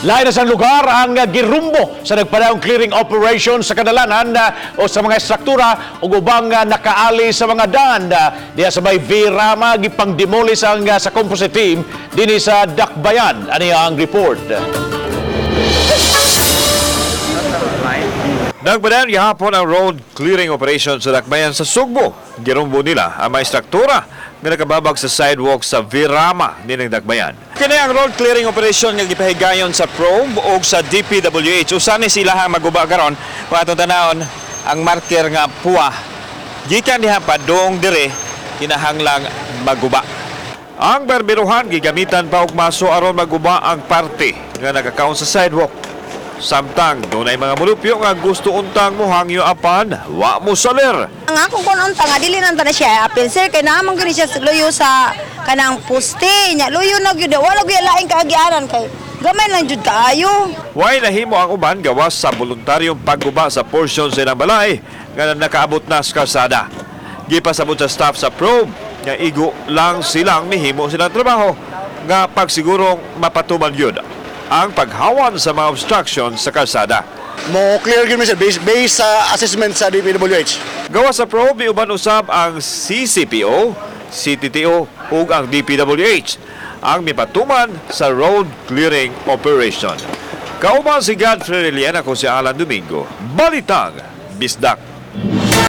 Lain na sa lugar ang girumbo sa nagpadayong clearing operation sa kadalanan o sa mga struktura ug ubang nakaali sa mga daan. Diha sa may Virama, gipang-demolish ang sa composite team dinhi sa Dakbayan. Ani ang report. Nagpadayon gihapon ang road clearing operation sa Dakbayan sa Sugbo. Girumbo nila ang mga istruktura nga nakababag sa sidewalk sa Virama nining Dakbayan. Kini ang road clearing operation nga gipahigayon sa Probe o sa DPWH. Usa ni sila ang maguba karon kung atong tanawon ang marker nga puwa. Gikan diha padung dire, kinahanglang maguba. Ang berberuhan gigamitan pa og maso aron maguba ang parte nga nakakaon sa sidewalk. Samtang dunay mga mulupyo nga gusto untang mohangyo apan wa mo saler. Ang akong kun unta nga dili nang na siya apil, sir, kay naamang gani siya luyo sa kanang poste nya, luyo na gyud, wala gyud laing kaagianan kay gamay lang jud kaayo. Way nahimo ang uban gawas sa voluntaryong pagguba sa portion sa ilang balay nga nakaabot na sa kalsada. Gipasabot sa staff sa Probe nga igo lang silang mihimo silang trabaho nga pagsigurong mapatuman gyud ang paghawan sa mga obstruction sa kalsada. Mo clear gyud mi, sir, based sa assessment sa DPWH. Gawas sa Probe, miuban usab ang CCPO, CTTO ug ang DPWH ang mipatuman sa road clearing operation. Kauban si Godfrey Relian, ako si Alan Domingo. Balitang Bisdak.